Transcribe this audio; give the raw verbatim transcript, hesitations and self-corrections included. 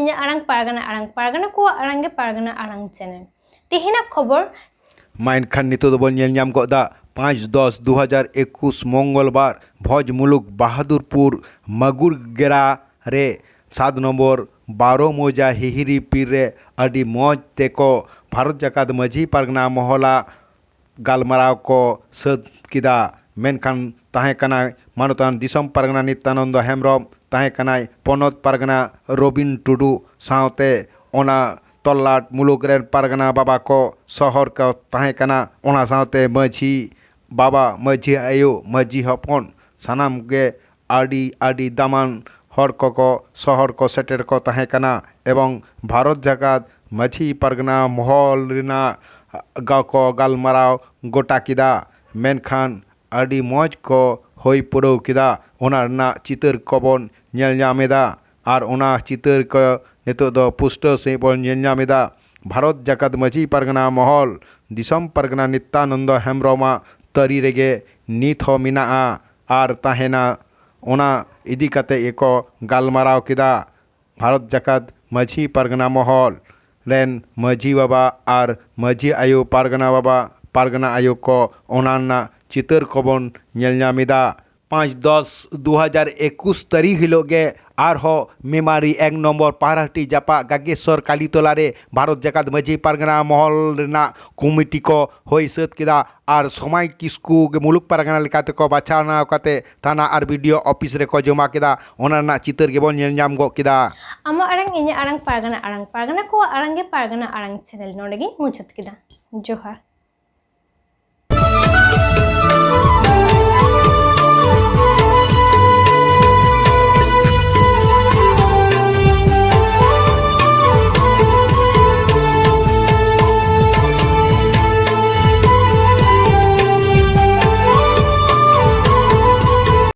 ᱤᱧᱟᱹᱜ ᱟᱲᱟᱝ ᱯᱟᱨᱜᱟᱱᱟ ᱟᱲᱟᱝ, ᱯᱟᱨᱜᱟᱱᱟ ᱠᱚᱣᱟᱜ ᱟᱲᱟᱝ ᱜᱮ ᱯᱟᱨᱜᱟᱱᱟ ᱟᱲᱟᱝ ᱪᱮᱱᱮᱞ᱾ ᱛᱮᱦᱮᱧᱟᱜ ᱠᱷᱚᱵᱚᱨ᱾ ᱢᱟ ᱮᱱᱠᱷᱟᱱ ᱱᱤᱛᱚᱜ ᱫᱚᱵᱚᱱ ᱧᱮᱞ ᱧᱟᱢ ᱜᱚᱫ ᱫᱟ ᱯᱟᱸᱪ ᱫᱚᱥ ᱫᱩ ᱦᱟᱡᱟᱨ ᱮᱠᱩᱥ ᱢᱚᱝᱜᱚᱞᱵᱟᱨ ᱵᱷᱚᱡᱽ ᱢᱩᱞᱩᱠ ᱵᱟᱦᱟᱫᱩᱨᱯᱩᱨ ᱢᱟᱜᱩᱨ ᱜᱮᱨᱟ ᱨᱮ ᱥᱟᱛ ᱱᱚᱢᱵᱚᱨ ᱵᱟᱨᱚ ᱢᱚᱡᱟ ᱦᱤᱦᱤᱨᱤ ᱯᱤᱨ ᱨᱮ ᱟᱹᱰᱤ ᱢᱚᱡᱽ ᱛᱮᱠᱚ ᱵᱷᱟᱨᱚᱛ ᱡᱟᱠᱟᱛ ᱢᱟᱹᱡᱷᱤ ᱯᱟᱨᱜᱟᱱᱟ ᱢᱚᱦᱚᱞᱟ ᱜᱟᱞᱢᱟᱨᱟᱣ ᱠᱚ ᱥᱟᱹᱛ ᱠᱮᱫᱟ᱾ ᱢᱮᱱᱠᱷᱟᱱ ᱛᱟᱦᱮᱸ ᱠᱟᱱᱟᱭ ᱢᱟᱱᱚᱛᱟᱱ ᱫᱤᱥᱚᱢ ᱯᱟᱨᱜᱟᱱᱟ ᱱᱤᱛᱭᱟᱱᱚᱱᱫᱚ ᱦᱮᱢᱵᱨᱚᱢ, ᱛᱟᱦᱮᱸ ᱠᱟᱱᱟᱭ ᱯᱚᱱᱚᱛ ᱯᱟᱨᱜᱟᱱᱟ ᱨᱚᱵᱤᱱ ᱴᱩᱰᱩ, ᱥᱟᱶᱛᱮ ᱚᱱᱟ ᱛᱚᱞᱞᱟᱴ ᱢᱩᱞᱩᱠ ᱨᱮᱱ ᱯᱟᱨᱜᱟᱱᱟ ᱵᱟᱵᱟ ᱠᱚ ᱥᱚᱦᱚᱨ ᱠᱚ ᱛᱟᱦᱮᱸ ᱠᱟᱱᱟ᱾ ᱚᱱᱟ ᱥᱟᱶᱛᱮ ᱢᱟᱹᱡᱷᱤ ᱵᱟᱵᱟ, ᱢᱟᱹᱡᱷᱤ ᱟᱭᱳ, ᱢᱟᱹᱡᱷᱤ ᱦᱚᱯᱚᱱ, ᱥᱟᱱᱟᱢ ᱜᱮ ᱟᱹᱰᱤ ᱟᱹᱰᱤ ᱫᱟᱢᱟᱱ ᱦᱚᱲ ᱠᱚᱠᱚ ᱥᱚᱦᱚᱨ ᱠᱚ ᱥᱮᱴᱮᱨ ᱠᱚ ᱛᱟᱦᱮᱸ ᱠᱟᱱᱟ ᱮᱵᱚᱝ ᱵᱷᱟᱨᱚᱛ ᱡᱟᱠᱟᱛ ᱢᱟᱹᱡᱷᱤ ᱯᱟᱨᱜᱟᱱᱟ ᱢᱚᱦᱚᱞ ᱨᱮᱱᱟᱜ ᱜᱟᱠᱚ ᱜᱟᱞᱢᱟᱨᱟᱣ ᱜᱚᱴᱟ ᱠᱮᱫᱟ᱾ ᱢᱮᱱᱠᱷᱟᱱ ᱟᱹᱰᱤ ᱢᱚᱡᱽ ᱠᱚ ᱦᱩᱭ ᱯᱩᱨᱟᱹᱣ ᱠᱮᱫᱟ᱾ ᱚᱱᱟ ᱨᱮᱱᱟᱜ ᱪᱤᱛᱟᱹᱨ ᱠᱚᱵᱚᱱ ᱧᱮᱞ ᱧᱟᱢ ᱮᱫᱟ ᱟᱨ ᱚᱱᱟ ᱪᱤᱛᱟᱹᱨ ᱠᱚ ᱱᱤᱛᱚᱜ ᱫᱚ ᱯᱩᱥᱴᱟᱹᱣ ᱥᱟᱺᱦᱤᱡ ᱵᱚᱱ ᱧᱮᱞ ᱧᱟᱢ ᱮᱫᱟ᱾ ᱵᱷᱟᱨᱚᱛ ᱡᱟᱠᱟᱛ ᱢᱟᱹᱡᱷᱤ ᱯᱟᱨᱜᱟᱱᱟ ᱢᱚᱦᱚᱞ ᱫᱤᱥᱚᱢ ᱯᱟᱨᱜᱟᱱᱟ ᱱᱤᱛᱭᱟᱱᱚᱱᱫᱚ ᱦᱮᱢᱵᱨᱚᱢᱟᱜ ᱛᱟᱹᱨᱤ ᱨᱮᱜᱮ ᱱᱤᱛ ᱦᱚᱸ ᱢᱮᱱᱟᱜᱼᱟ ᱟᱨ ᱛᱟᱦᱮᱱᱟ᱾ ᱚᱱᱟ ᱤᱫᱤ ᱠᱟᱛᱮ ᱜᱮᱠᱚ ᱜᱟᱞᱢᱟᱨᱟᱣ ᱠᱮᱫᱟ᱾ ᱵᱷᱟᱨᱚᱛ ᱡᱟᱠᱟᱛ ᱢᱟᱹᱡᱷᱤ ᱯᱟᱨᱜᱟᱱᱟ ᱢᱚᱦᱚᱞ ᱨᱮᱱ ᱢᱟᱹᱡᱷᱤ ᱵᱟᱵᱟ ᱟᱨ ᱢᱟᱹᱡᱷᱤ ᱟᱭᱳ ᱯᱟᱨᱜᱟᱱᱟ ᱵᱟᱵᱟ, ᱯᱟᱨᱜᱟᱱᱟ ᱟᱭᱳ ᱠᱚ ᱚᱱᱟ ᱨᱮᱱᱟᱜ ᱪᱤᱛᱟᱹᱨ ᱠᱚᱵᱚᱱ ᱧᱮᱞ ᱧᱟᱢ ᱮᱫᱟ᱾ ᱯᱟᱸᱪ ᱫᱚᱥ ᱫᱩ ᱦᱟᱡᱟᱨ ᱮᱠᱩᱥ ᱛᱟᱹᱨᱤᱠᱷ ᱦᱤᱞᱳᱜ ᱜᱮ ᱟᱨᱦᱚᱸ ᱢᱮᱢᱟᱨᱤ ᱮᱠ ᱱᱚᱢᱵᱚᱨ ᱯᱟᱦᱟᱨᱟᱦᱟᱹᱴᱤ ᱡᱟᱯᱟᱜ ᱜᱟᱜᱮᱥᱚᱨ ᱠᱟᱞᱤᱛᱚᱞᱟ ᱨᱮ ᱵᱷᱟᱨᱚᱛ ᱡᱟᱠᱟᱛ ᱢᱟᱹᱡᱷᱤ ᱯᱟᱨᱜᱟᱱᱟ ᱢᱚᱦᱚᱞ ᱨᱮᱱᱟᱜ ᱠᱚᱢᱤᱴᱤ ᱠᱚ ᱦᱩᱭ ᱥᱟᱹᱛ ᱠᱮᱫᱟ ᱟᱨ ᱥᱚᱢᱟᱭ ᱠᱤᱥᱠᱩ ᱜᱮ ᱢᱩᱞᱩᱠ ᱯᱟᱨᱜᱟᱱᱟ ᱞᱮᱠᱟᱛᱮ ᱠᱚ ᱵᱟᱪᱷᱟᱣᱱᱟ ᱠᱟᱛᱮ ᱛᱷᱟᱱᱟ ᱟᱨ ᱵᱤ ᱰᱤ ᱳ ᱚᱯᱷᱤᱥ ᱨᱮᱠᱚ ᱡᱚᱢᱟ ᱠᱮᱫᱟ᱾ ᱚᱱᱟ ᱨᱮᱱᱟᱜ ᱪᱤᱛᱟᱹᱨ ᱜᱮᱵᱚᱱ ᱧᱮᱞ ᱧᱟᱢ ᱜᱚᱫ ᱠᱮᱫᱟ᱾ ᱟᱢᱟᱜ ᱟᱲᱟᱝ, ᱤᱧᱟᱹᱜ ᱟᱲᱟᱝ, ᱯᱟᱨᱜᱟᱱᱟ ᱟᱲᱟᱝ, ᱯᱟᱨᱜᱟᱱᱟ ᱠᱚᱣᱟᱜ ᱟᱲᱟᱝ ᱜᱮ ᱯᱟᱨᱜᱟᱱᱟ ᱟᱲᱟᱝ ᱪᱮᱱᱮᱞ᱾ ᱱᱚᱰᱮ ᱜᱤᱧ ᱢᱩᱪᱟᱹᱫ ᱠᱮᱫᱟ᱾ ᱡᱚᱦᱟᱨ᱾